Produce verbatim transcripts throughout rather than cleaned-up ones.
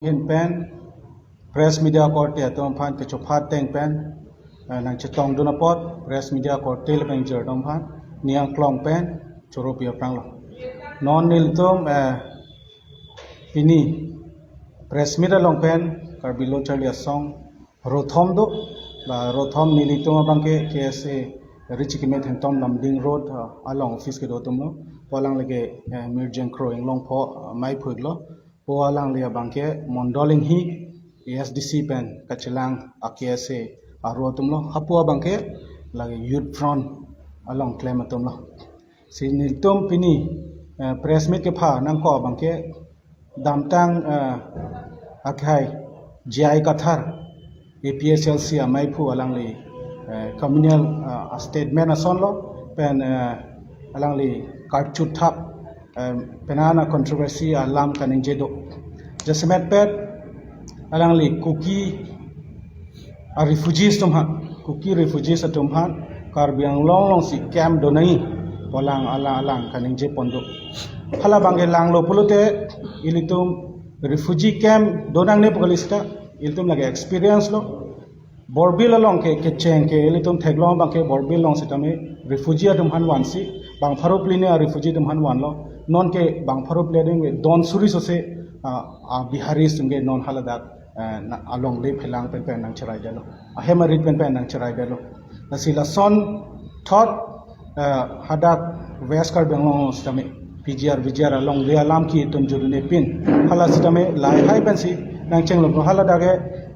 Ahin pen press media korte atum aphan kechopha ateng pen, eh, nangchetongdun apot press media korte lapen jirpo atum aphan ning arlong pen choro pi aphranglo. Non nelitum, eh, pini press meet along pen Karbi Lo Charli Asong rothom do, la rothom nelitum abangke K S A Richi Keme Thengtom Lumding Road, ah, along office kedo atumlo. Po alangli ke, eh, Mirjeng Kro Inglongpho, ah, maiphu-iklo. Po alangli abangke Mondol Inghi, A S D C pen kachelang a K S A aro atumlo. Hapu abangke lake Youth Front along klem atumlo. Si nelitum pini, eh, press meet kepha nangkok abangke damtang, eh, akhai J I Kathar, A P H L C amaiphu, alangli, eh, communal, eh, statement asonlo pen, eh, alangli karchuthap, eh, penang a controversy alam kaningje do. Jasemet pet alangli Kuki a refugees atum aphan, Kuki refugees atum aphan Karbi Anglong alongsi camp donangji pu alang alang alang kaningje pon do. Hala abangke langlo pulote ilitum refugee camp donangne pu kali seta ilitum lake experience lo. Borbil along ke kecheng ke ilitum theklong abangke Borbil along sitame refugee atum aphan vansi bang pharo phli ne a refugee atum aphan vanlo. Non ke bang pharo phli adim ke don suri sose, ah, ah, Biharis atum ke non haladak, eh, na, alongle phelang pen pen nangcheraidetlo. Ahem arit pen pen nangcheraidetlo. Lasi lason thot, eh, hadak West Karbi Anglong sitame P G R, V G R alongle alam ke itum jurune pin. Hala sitame lahai pensi nangchenglo, haladak ke,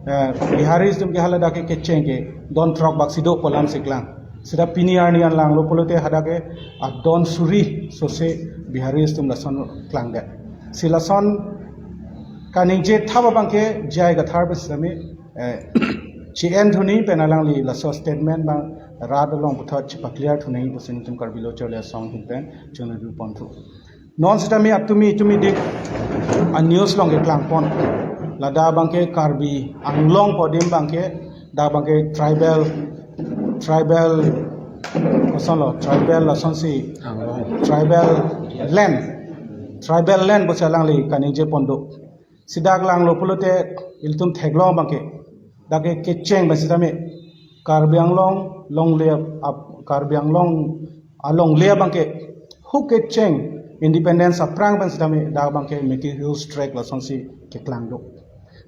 eh, Biharis atum ke haladak ke kecheng ke don throk baksi do pu alamsi klang. Seta pini arni an langlo pulote hadak ke adon suri sose Biharis atum lason klangdet. Si lason kaningje thap abangke J I Kathar pen sitame, eh, chi-en thu nangji pen alangli laso statement abang rat along puthot chepaclear thu nangji pusi nelitum Karbi Lo Charli Asong ahin pen choningri pon thu. Non sitame atumi tumi dik a news along keklang pon. Ladak abangke Karbi Anglong pu adim abangke, dak abangke tribal, tribal, kosonlo, tribal lasonsi, Anglong. Tribal land, tribal land pusi alangli kaningje pon do. Si dak langlo pulote ilitum theklong abangke dak ke kecheng pen sitame Karbi Anglong longle ap, Karbi Anglong alongle abangke hu kecheng independence aphrang pen sitame dak abangke Mikir Hills Tract lasonsi keklang do.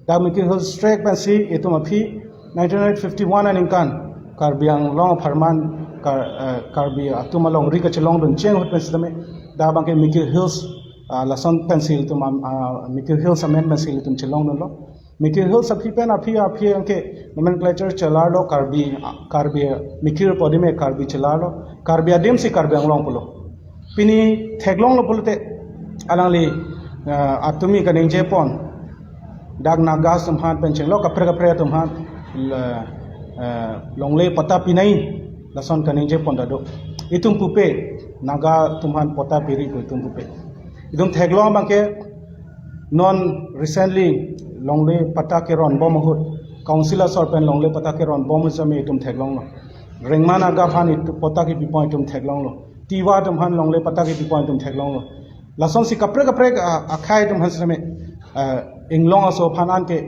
Dak Mikir Hills Tract pensi itum aphi nineteen fifty-one aningkan Karbi Anglong apharman Kar-, eh, Karbi atum alongri kachelongdun cheng ahut pen sitame dak abangke Mikir Hills, ah, lason pensi itum am-, ah, Mikir Hills amen pensi itum chelongdunlo. Mikir Hills aphi pen aphi aphi anke nomenclature chelarlo Karbi, ah, Karbi Mikir pu adim ke Karbi chelarlo. Karbi adim si Karbi Anglong pulo. Pini theklonglo pulote alangli, eh, atumi kaningje pon. Dak Naga atum aphan pen chenglo kaprek kaprek atum aphan, eh, eh, longle patta pinangji lason kaningje pon ta do. Itum pupe, Naga atum aphan patta piri pu itum pupe. Itum theklong abangke non recently longle patta keron bom ahut, council asor pen longle patta keron bom ahut sitame itum theklonglo. Rengma Naga aphan itum patta kepi pon itum theklonglo. Tiwa atum aphan longle patta kepi pon itum theklonglo. Lasonsi kaprek kaprek, ah, akhai atum aphan sitame, ah, Inglong aso aphan anke,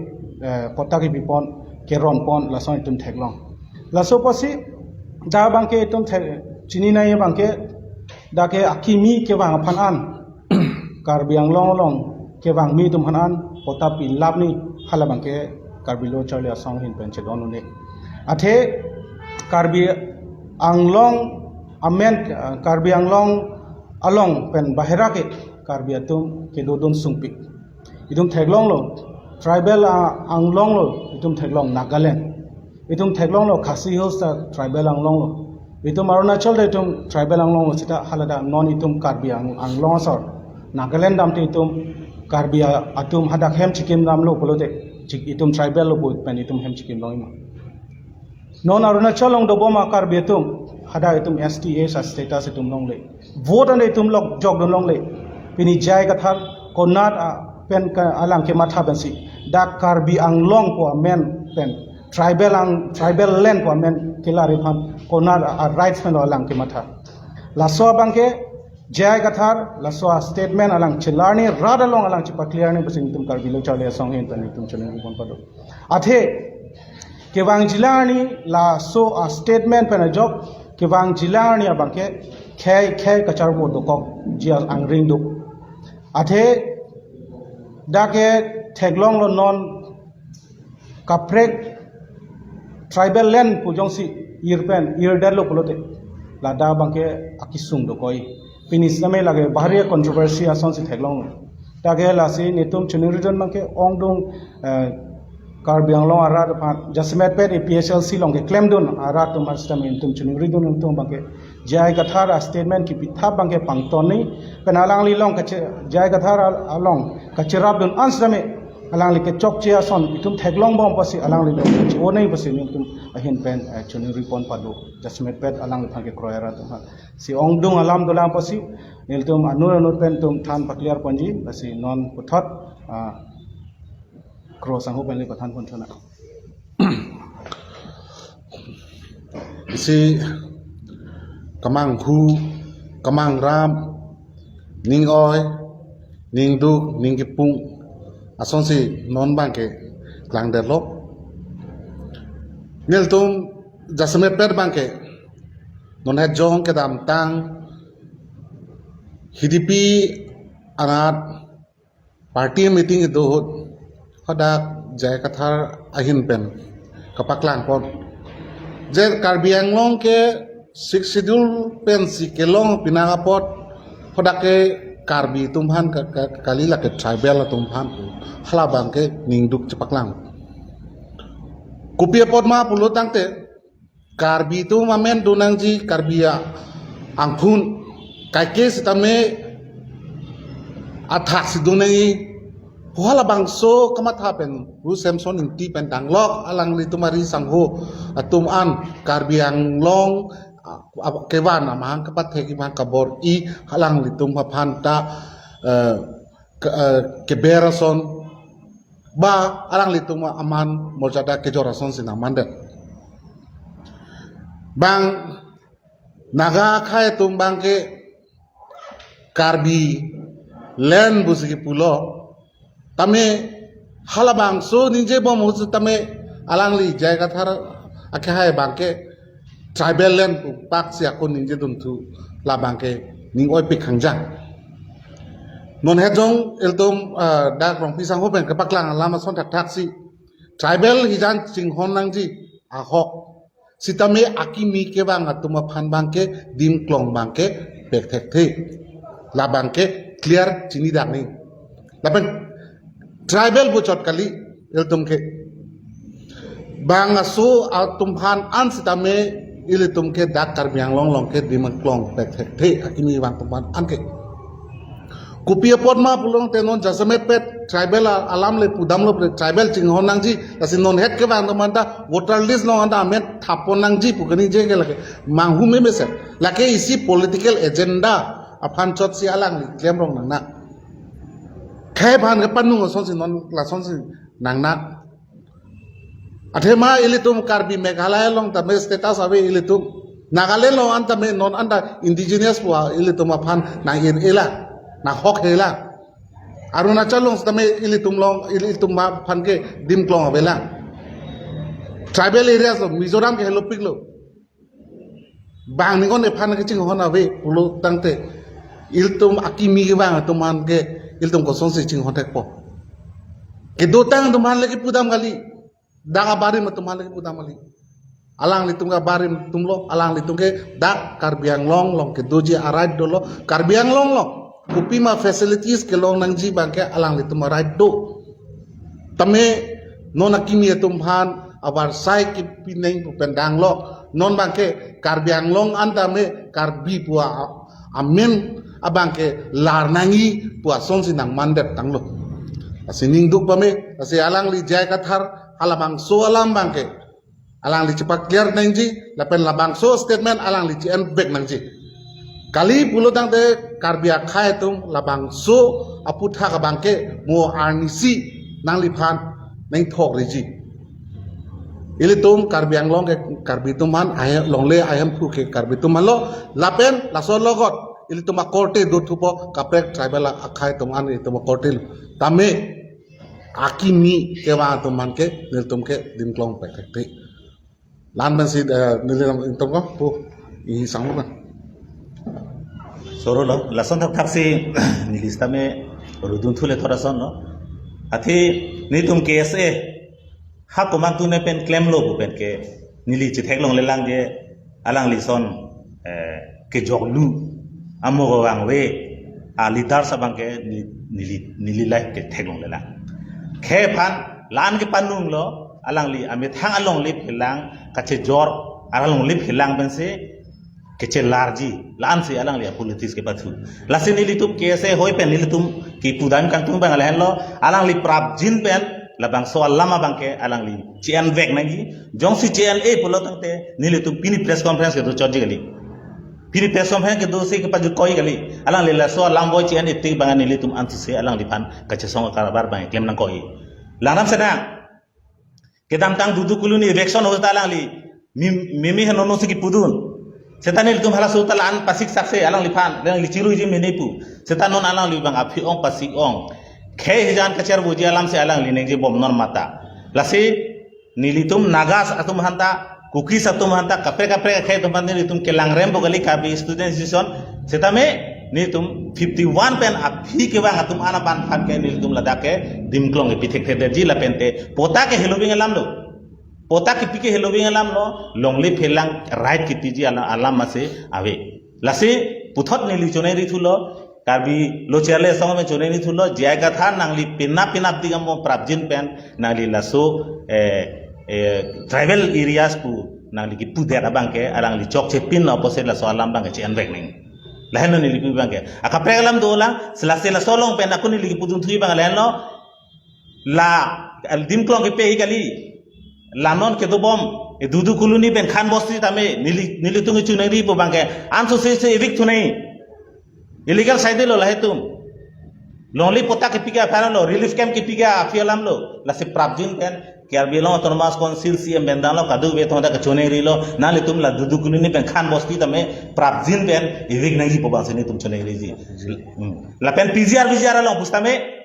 eh, patta kepi pon, keron pon, lason itum theklong. Laso apotsi dak abangke itum the-, chini nangji abangke dak ke akimi kevang aphan an Karbi Anglong along kevangmi atum aphan an patta pilap nangji, hala abangke Karbi Lo Charli Asong ahin pen chedon un-e. Athe Karbi Anglong amen, eh, Karbi Anglong along pen bahera ke Karbi atum kedodun sungpik. Itum theklonglo, tribal, ah, Anglong lo, itum theklong Nagaland. Itum theklonglo, Khasi Hills ta tribal Anglong lo. Itum Arunachal ta itum tribal Anglong lo seta haladak non itum Karbi Ang-, Anglong asor Nagaland damte itum Karbi a-, atum hadak hem chikim damlo pulote, chik-, itum tribal lo pu pen itum hem chikim damji ma? Non Arunachal along dobom a Karbi atum, hadak itum S T A sa status itum longle. Vote anta itum lok jokdun longle. Pini J I Kathar konat, ah, pen ke alang kematha pensi dak Karbi Anglong pu amen pen tribal Ang-, tribal land pu amen kelar aphan konat, ah, rights pen alang kematha. Laso abangke J I Kathar laso a-statement alang chelarni, rat along alang chepaclearni pusi nelitum Karbi Lo Charli Asong ahin pen nelitum choningri pon pado. Athe kevangjilang arni laso a-statement pen ajok kevangjilang arni abangke khei khei kacharbo dokokji angring do. Athe dak ke theklonglo, non kaprek tribal land pu jongsi ir pen irdetlo pulote ladak abangke akesung dokok-i. Pini sitame lake bahari controversy asonsi theklonglo. Dak ke lasi nelitum choningridun abangke ongdung, eh, Karbi Anglong arat aphan jasemet pet A P H L C along keklemdun arat atum aphan sitame nelitum choningridun, nelitum abangke J I Kathar a-statement kipithap abangke pangtonni, pen alangli along kache-, J I Kathar al-, along kacherapdun an sitame alangli kechokche ason itum theklongbom pusi alangli along kache-onei pusi nelitum ahin pen, eh, choningri pon pado, jasemet pet alangliphan kekroi arat atum aphan. Si ongdung alam dolang pusi nelitum anut anut pen nelitum than paclear ponji, lasi non puthot, ah, Kro Sangho pen neli pathan pon thunang. Isi kemanghu, kemangram, ning oi, ning duk, ning kipung asonsi non abangke klangdetlo. Nelitum jasemet pet abangke non het jong kedamtang H D P anat party meeting kedo ahut hadak J I Kathar ahin pen kapaklang pon. Je Karbi Anglong ke Sixth Schedule pensi kelong pina apot hadak ke Karbi atum aphan ka, ka, kali, lake tribal atum aphan pu hala abangke ning duk chepaklang. Kopi apot ma pulo tangte Karbi atum amen do nangji, Karbi a-, angkhun kaike sitame athak si do nangji pu halabangso kamatha pen Ru Semson Ingti pen danglok alanglitum ari sangho atum an Karbi Anglong, ah, ah, kevan amahang kapathek amahang kabor-i alanglitum aphan ta, eh, ke, eh, keber ason ba alanglitum aman morjada kejor asonsi nangmandet. Bang Naga akhei atum abangke Karbi land pusi kepulo. Tame halabangso ningjebom ahut sitame alangli J I Kathar akhei abangke tribal land pu pak si ako ningjedunthu, labangke ning oipik hangjang. Non het jong ilitum, ah, dak Rongpi sangho pen kepaklang alam ason thakthak si tribal hijan chinghon nangji ahok sitame akimi kevang atum aphan abangke dim klong abangke pek thekthe. Labangke clear chini dak ni. Lapen tribal pu chot kali ilitum ke. Bang aso atum aphan an sitame ilitum ke dak Karbi Anglong along ke dim klong pek thekthe, akimi kevang atum aphan an ke. Kopi apot ma pulo tangte non jasemet pet tribal a-, alam le pudamlo, tribal chinghon nangji, lasi non het kevang atum aphan ta voter list along anta amen thap pon nangji pu kaningje ke lake manghu meme se. Lake isi political agenda aphan chot si alangli klemrong nangnak. Khei aphan kepanung asonsi non lasonsi nangnak. Athema ilitum Karbi Meghalaya along tame status ave ilitum. Nagaland along an tame non anta indigenous pu ilitum aphan nang-ir-e lang, nanghok-he lang. Arunachal along tame ilitum along, ilitum aphan ke dim klong ave lang. Tribal areas along Mizoram ke helopiklo. Bang ningon ephan kachinghon ave pulo tangte ilitum akimi kevang atum aphan ke ilitum kosonsi chinghon thekpo. Kedotang atum aphan le kepudam kali. Dak abarim atum aphan le kepudam kali. Alanglitum ke abarim atumlo, alanglitum ke dak Karbi Anglong along kedoji a-right dolo, Karbi Anglong along kopima facilities kelong nangji abangke alanglitum a-right do. Tame non akimi atum aphan avarsai kepineng pu pen danglok. Non abangke Karbi Anglong an tame Karbi pu a-, amen abangke lar nangji pu asonsi nangmandet tanglo. Lasi ning duk pame, lasi alangli J I Kathar halabangso alam abangke alangli chepa-clear nangji, lapen labangso statement alangli che-envek nangji. Kali pulo tangte Karbi akhei atum labangso aputhak abangke mo arnisi nangliphan nangthokriji. Ilitum Karbi Anglong ke Karbi atum aphan, ahe-, longle ahemphu ke Karbi atum aphanlo, lapen laso alogot ilitum akorte dothupo, kaprek tribal akhei atum an ilitum akorte lo. Tame akimi kevang atum aphan ke nelitum ke dimklong pethekte. La-an pensi, eh, nelitum ko pu, isi sanglo kan. Soro lo, lason thakthak si neli sitame rudun thule thora son lo. Athe nelitum K S A ha komantu ne pen klemlo pu pen ke neli chetheklonglelang je alangli son, eh, kejoklu amo kevangve a leaders abang ke neli, neli, neli lahai ke theklonglelang. Khei aphan la-an ke panung lo, alangli amethang alongle phelang, kachejor alongle phelang pensi kechelarji, la-ansi alangli a politics kepathu. Lasi nelitum K S A hoi pen nelitum kipudam kangtung abang lahenlo, alangli prapjin pen labangso alam abang ke alangli che-envek nangji. Jongsi che-en-e pulo tangte nelitum pini press conference kedo chotji kali. Pini press conference kedo si kepajut koi kali. Alangli laso alam voi che-en-e tik abang nelitum ansose alangliphan kachesong karabar abang klem nangkoi. Langdam senang. Kedamtang Dudu Colony eviction ahut ta alangli mi-, mimi henono si kipudun. Seta nelitum halaso ta la-an pasik sakse alangliphan, alangli chiruiji mene pu. Seta non alangli abang aphi ong pasik ong. Khei hijan kacher boji alam si alangli nengji bom non mata. Lasi nelitum Nagas atum aphanta, Kukis atum aphanta, kaprek kaprek akhei atum aphanta nelitum kelangrem bo kali Karbi Student Association. Sitame nelitum fifty one pen aphi kevang atum an aphan aphan ke nelitum ladak ke dimklong kepi thekthedetji lapente patta ke heloving alam lo. Patta kepi ke heloving alam lo, longle phelang right kepiji alam, alam masi ave. Lasi puthot neli chonai ri thulo, Karbi Lo Cherle Asong pen chonai ri thulo, J I Kathar nangli penap penap ding amo prapjin pen nangli laso, eh, eh, tribal areas pu nangli kipudet abang ke alangli chokche pin lo apotsi laso alam abang ke che-envek nang. Lahenlo neli pu abang ke. Akaprek alam dolang, sela sela solong pen ako neli kipudun thuji abang lahenlo. La, al dimklong kepi kali. La non kedobom, e Dudu Colony pen Khan Bosti tame, neli, nelitum kechonai ri pu abang ke, ansose se evict thunai. Illegal site lo lahai atum. Longle patta kepi ke apharlo, relief camp kepi ke aphi alam lo. Lasi prapjin pen, Karbi Anglong Autonomous Council C E M pen danglo kadokave atum ta kechonai rilo, nanglitum la Dudu Colony pen Khan Bosti tame, prapjin pen, evict nangji pu abang si nelitum chonai riji. Hmm. Lapen P G R, V G R along pusitame,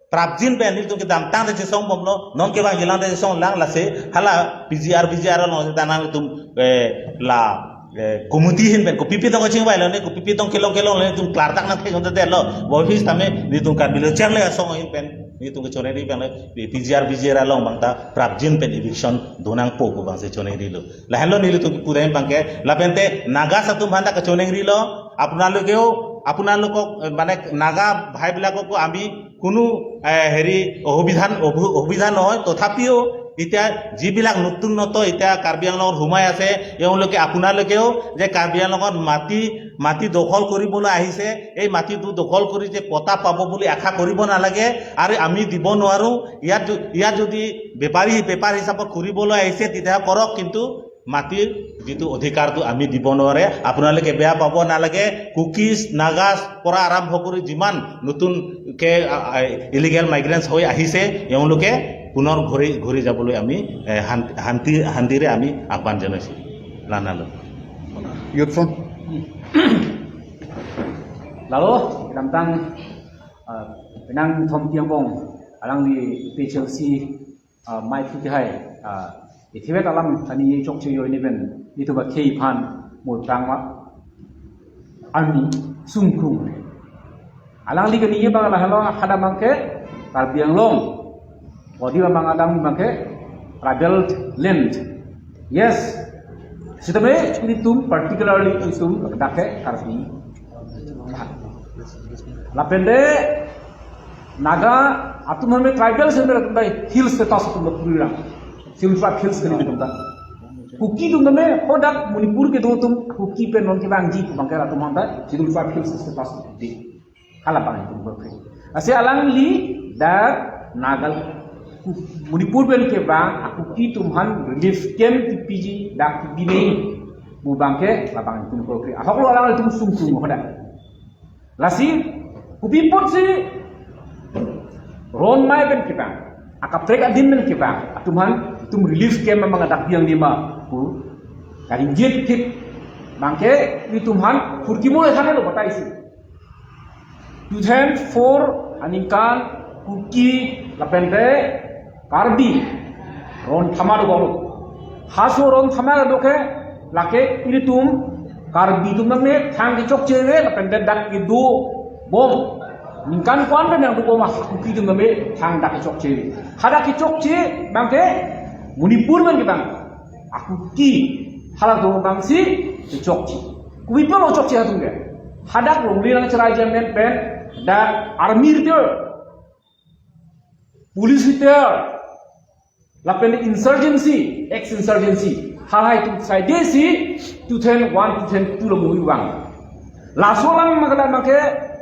prapjin pen nelitum kedamtang ta chesong bomlo, non kevang jilang ta chesong lang lasi, hala P G R, V G R along ta nangtum, eh, la, eh, committee ahin pen, kopipi tong kachingvai lo ne, kopipi tong kelong kelong lo ne, nelitum klardak nangthek jong ta detlo, bo office tame, nelitum Karbi Lo Cherle Asong ahin pen, nelitum kechonai ri pen, P G R, V G R along abang ta, prapjin pen eviction donangpo pu abang si chonai rilo. Lahenlo nelitum kipudam abang ke, lapente, Nagas atum aphanta kechonai rilo, আপোনালোকেও, আপোনালোকক, eh, মানে, নাগা ভাইবিলাককো আমি কোনো, এ, হেৰি, অসুবিধা, অসু-, অসুবিধা নহয়। তথাপিও এতিয়া যিবিলাক নতুন নতুন এতিয়া কাৰ্বি আংলঙত সোমাই আছে, এওঁলোকে, আপোনালোকেও যে কাৰ্বি আংলঙত মাটি, মাটি দখল কৰিবলৈ আহিছে, এই মাটিটো দখল কৰি যে পটা পাব বুলি আশা কৰিব নালাগে আৰু আমি দিব নোৱাৰোঁ। ইয়াত য-, ইয়াত যদি বেপাৰী, বেপাৰ হিচাপত ঘূৰিবলৈ আহিছে, তেতিয়া কৰক, কিন্তু মাটিৰ যিটো অধিকাৰটো আমি দিব নোৱাৰে। আপোনালোকে বেয়া পাব নালাগে। কুকিজ, নাগাছ পৰা আৰম্ভ কৰি যিমান নতুনকে, আ, আ, ইলিগেল মাইগ্ৰেণ্টছ হৈ আহিছে, এওঁলোকে পুনৰ ঘূৰি, ঘূৰি যাবলৈ আমি, এ, শান্তি, শান্তি, শান্তিৰে আমি আহ্বান জনাইছোঁ। লানালো। Youth Front. Lalo, kedamtang, ah, penang Thom Tiang Bong, alangli P H L C, ah, mai phu kehai, ah, ithivet alam kani chokche yo ini pen, itu ba khei aphan mul tang ma, army sungkung. Alangli kani ye bang lahelo hadak abang ke Karbi Anglong. Odi abang adang abang ke tribal land. Yes. Sitame ilitum particularly ilitum dak ke Karbi. Lapente Naga atum hame tribal center atum ta hill status atum ta puri rang. Scheduled Tribe Hills kali atum ta. Kuki atum tame hadak Manipur kedo atum Kuki pen non kevangji abang ke atum ta Scheduled Tribe Hills status di. Hala abang itum berpikir. Lasi alangli dak Naga Manipur pen kevang a Kuki atum aphan relief camp kepiji dak kebinei pu abang ke labang itum berpikir. Ahok lo alanglitum sungkung hadak. Lasi kopi apotsi ron mai pen kevang, akaprek adim pen kevang atum aphan itum relief camp abang dak biang lima pu karingjit kit Bangke itum aphan khurki mo le thang lo batai si. Two thousand four aningkan Kuki lapente Karbi ron thama do bolo. Halaso ron thama do ke lake ilitum Karbi atum nangne thang kechokche ave lapente dak kedobom. Ningkan ko-an pen nangdobom a Kuki atum nangne thang dak kechokche ave. Hadak kechokche bangke Manipur pen ke bang a Kuki hala do bang si kechokche. Kopi apotlo chokche atum ke? Hadak longle nangcherai amen pen dak army retired, police retired, lapen insurgency, ex insurgency, halahai atum saide si two thousand one, two thousand two lo muhui vang. Laso alam makala make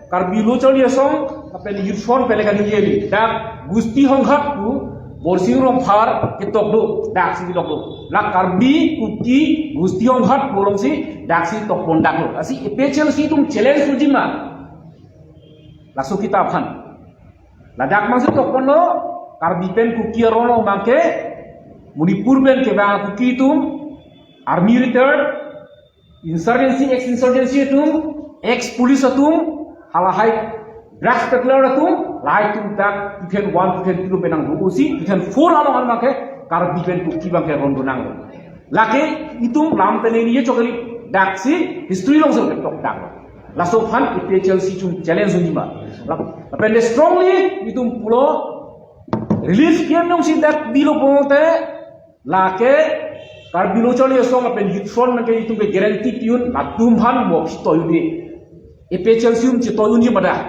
Karbi Lo Charli Asong lapen Youth Front pen le kaningje dak Gusti Honghat pu Borsing Rongphar ketok do, dak si ketok do. La Karbi Kuki Gusti Honghat pu alongsi dak si tokpon dak lo. Lasi A P H L C atum challenge unji ma laso kitab aphan. Ladak mang si tokpon lo, Karbi pen Kuki aron lo bangke Manipur pen kevang Kuki atum, army retired, insurgency, ex insurgency atum, ex police atum, halahai drugs peddler atum, lahai atum dak two thousand one, two thousand two lo pen nangdo si, two thousand four along an bangke Karbi pen Kuki bangke ron do nang. Lake itum lam pen ini ye chokali dak si history along si ketok dak. Laso aphan A P H L C atum challenge unji ma. Lap-, lapen de strongly itum pulo relief camp along si dak bilo pulote lake Karbi Lo Charli Asong lapen Youth Front nangke itum ke guarantee pi-un, latum aphan mo chetoiun de. A P H L C atum chetoiunji ma dak.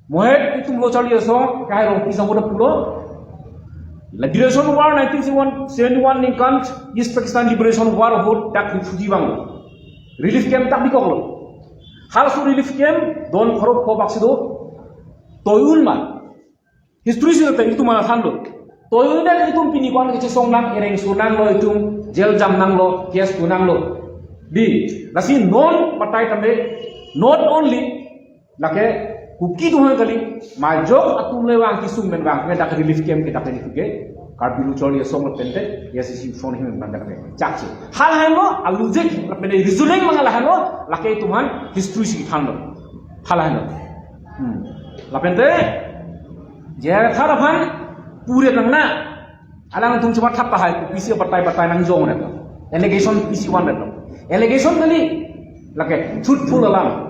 Mohet itum Lo Charli Asong, Kehai Rongpi sangho dak pulo. Liberation War nineteen seventy-one ningkan East Pakistan Liberation War ahut dak huthuji vang. Relief camp dak bikok lo. Halaso relief camp don pharo pho bak si do. Toiun ma. History si dak itum aphan than do. Toiun dak itum pini ko-an kechesong nang, ereng so nang lo itum, jail jam nang lo, case tu nang lo. Di, lasi non batai tame, not only lake Kuki atum aphan kali, majok atum le vang kesung pen vang, dak relief camp ke dak ni ke, Karbi Lo Charli Asong lapen te, ya si si son him pen dak ke. Chak si. Halahai lo, alujik, lapen te reasoning mang halahai lo, lake itum aphan history si than lo. Halahai lo. Hmm. Lapen te, J I Kathar aphan pure nang na. Alanglitum chuma thap tahai, pisi batai batai nangjong ret lo. Allegation pisi van ret lo. Allegation kali, lake truthful alam.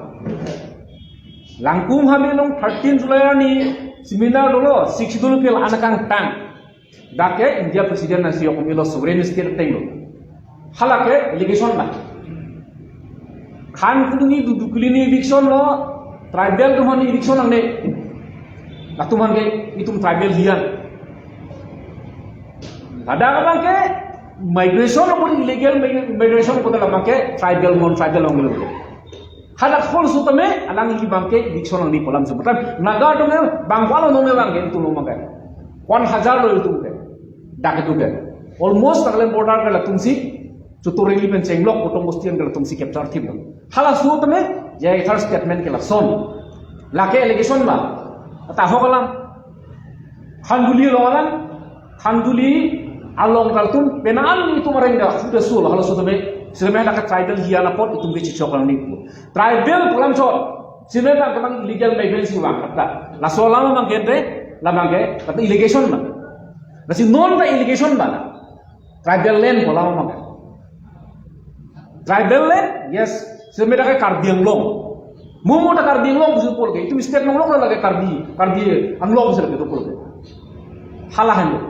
Langkung Habe along thirteen July arni seminar dolo, Sixth Schedule ke la-an akangtang. Dak ke India President nangsi yok milo sovereign state ateng lo. Halake allegation na. Khan Kuloni Dudu Kuloni eviction lo, tribal atum aphan eviction nangne. Latum aphan ke itum tribal hian. Ladak abang ke migration lo, illegal mig-, migration lo, abang ke tribal non tribal along lo. Hadak hol sutame alangli abang ke eviction nangji pu alam si. Matlab Naga atum ke bang ko-an lo nongne abang ke itum lo abang ke. Ko-an hajar lo itum ke. Dak itum ke. Almost Nagaland border ke latum si Chotu Rengli pen Chenglok, Potong Bosti an ke latum si capture thip lo. Halaso tame, J I Kathar statement ke lason. Lake allegation ba. Tahok alam. Khanduli along alam. Khanduli along kalatum, penang itum areng da, sudah sul, halaso tame. Sitame lake tribal hian apot itum ke chichok lang ni. Tribal pu alam chot. Sitame bang kemang illegal migrants si bang kata. Laso alam bang ke te, la bang ke, kata allegation bang. Lasi non ta allegation bang. Tribal land pu alam abang ke. Tribal land, yes. Sitame dak ke Karbi Anglong. Mo mo ta Karbi Anglong pusi pol ke. Itum state along lo lake Karbi, Karbi Anglong pusi lake do pol ke. Halahai lo.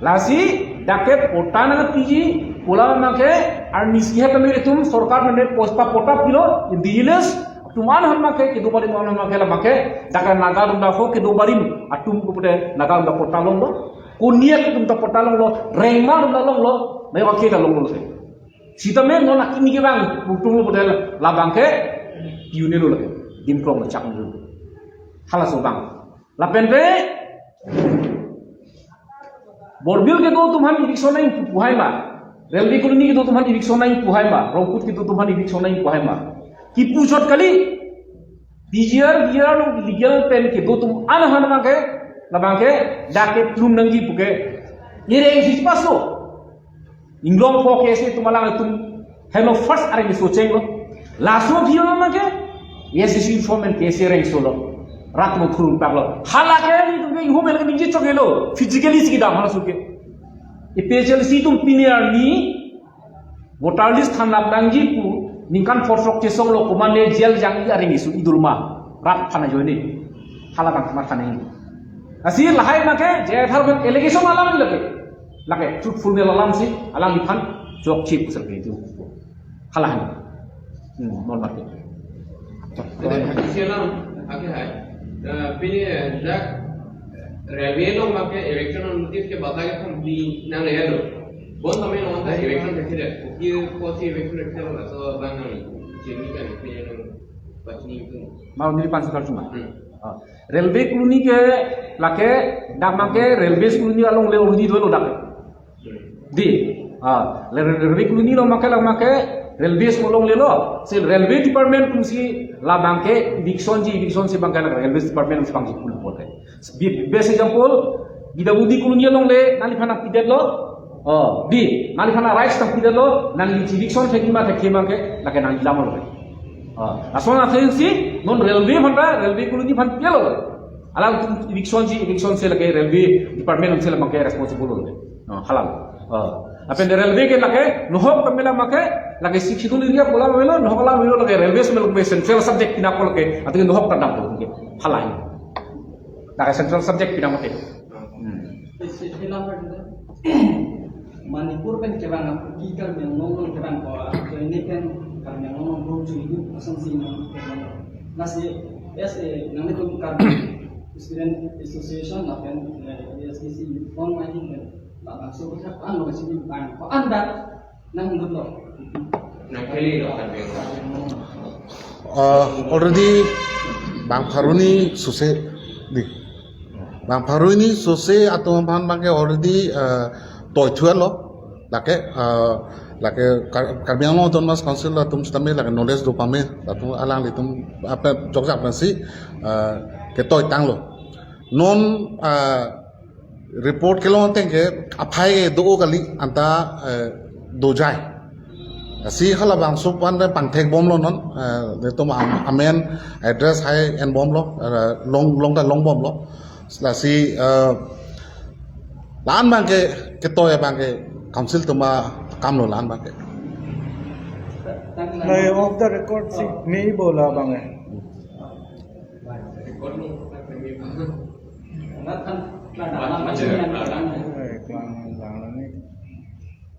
Lasi dak ke patta nangpiji pu alam abang ke arnisi he pemir itum sorkar mene pospa patta pilo indigenous atum aphan abang ke kedo barim aphan abang ke la abang ke dak ke Naga atum dak ho kedo barim atum ko pute Naga atum dak patta longlo. Konyak atum ta patta longlo, Rengma atum ta longlo, Mewak ke ta longlo. Sitame non akimi ke bang, putung lo bodel, la abang ke, unit lo lake, Dimkrong lo chak lo. Halaso bang. Lapen te, Borbil kedo atum aphan eviction nangji pu hai ma. Railway Colony kedo atum aphan eviction nangji pu hai ma. Rongkut kedo atum aphan eviction nangji pu hai ma. Kipu chot kali, P G R, V R along illegal pen kedo atum an aphan abang ke, la abang ke, dak ke plum nangji pu ke. Ireng si paso. Inglong pho ke si atum alangtum. Heno first areng so cheng lo. Laso aphi abang ke, A S D C informant, A S D C rank solo. Rat mo thurun paklo. Hala ke netum ke ihum el ke ningje chok helo. Physically si kedam hala suke. A P H L C atum pini arni voter list than nangji pu ningkan phorsok chesong lo komatne jail jangji areng isu idulma rat aphan ajoine. Hala abang matha nangji. Lasi lahai abang ke J I Tharon allegation alam lake. Lake truthful ne alam si alangliphan chokche pusar ke itu. Hala. Hmm, non abang ke. Jadi, isi alam, ake hai. Eh, pini, eh, dak, eh, railway along abang ke eviction notice ke bata ke thampi nanglelo. Bon tame non ta eviction ke sida. Kopi kosi eviction ke sida, so abang nang. Sini kan pini nang pachini itu. Mau neli pansu kar cuma. Hmm. Ah, railway colony ke lake dak abang ke railway colony along le already dolo dak. Di, ah, le-, railway colony along abang ke, la abang ke railways along lelo. Si railway department atum si la abang ke eviction ji, eviction si abang ke la railways department atum si abang ji pul pul ke. Be-, best example, P W D colony along le nangliphan nangpidetlo. Oh, di, nangliphan rights nangpidetlo, nangji eviction thekji ma thekji abang ke, lake nangji alam lo. Ah, lason atheng si, non railway aphan ta, railway colony aphan pilo. Alangtum eviction ji, eviction si lake railway department atum si la abang ke responsible lo. No, hala. Oh. Lapen railway ke lake nohok pamela abang ke lake Sixth Schedule area kola melo, nohok la melo lake railway si melo central subject pinap lake. Atau nohok tadam lake. Hala. Lake central subject pinap lake. Hmm. Manipur pen kevang, Kuki Karbi Anglong along kevang ko, so ini pen Karbi Anglong along bro chu itu asam si nang kevang. Lasi, yes, eh, nanglitum Karbi Student Association lapen, eh, A S D C Youth Forum, I think, eh, labangso ko thak an lo sini bang ko an dak nang dut lo. Nang kali lo Karbi Anglong. Uh, already bang pharo hini sose di. Bang pharo hini sose atum aphan abang ke already, uh, toi thuan lo. Lake, uh, lake Kar-, Karbi Anglong Autonomous Council atum sitame lake knowledge do pame. Atum alanglitum apa jokjak pensi, uh, ketoi tanglo. Non, uh, report kelong ateng ke aphai ke do kali anta, eh, dojai. Si halabangso aphan pangthek bomlo non, eh, netum am-, amen address hai en bomlo, eh, long, long ta long bomlo. Lasi, eh, la-an abang ke ketoi abang ke council atum akam lo la-an abang ke. Nai off the record si, ni bola abang eh. Eh, klang, klang, klang ni.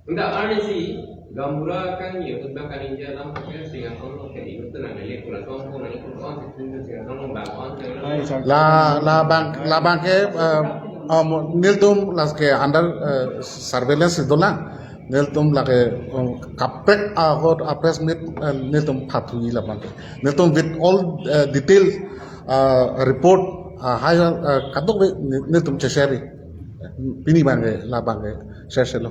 Unda arnisi, gaonbura kangni, utba kaningje alam pakai singa tong lo ke, itu tenang, ini pula tong tong, ini pula tong, itu singa tong lo, bang, tong, tong. Hai, sa- La, labang, labang ke, eh, um, nelitum lake under, eh, surveillance dolang. Nelitum lake, um, kaprek ahut a press meet, eh, nelitum phathu labang ke. Nelitum with all, eh, detail, eh, report, eh, hai, eh, kadokave ne-, nelitum che-share. Pini abang ke, labang ke, share share lo.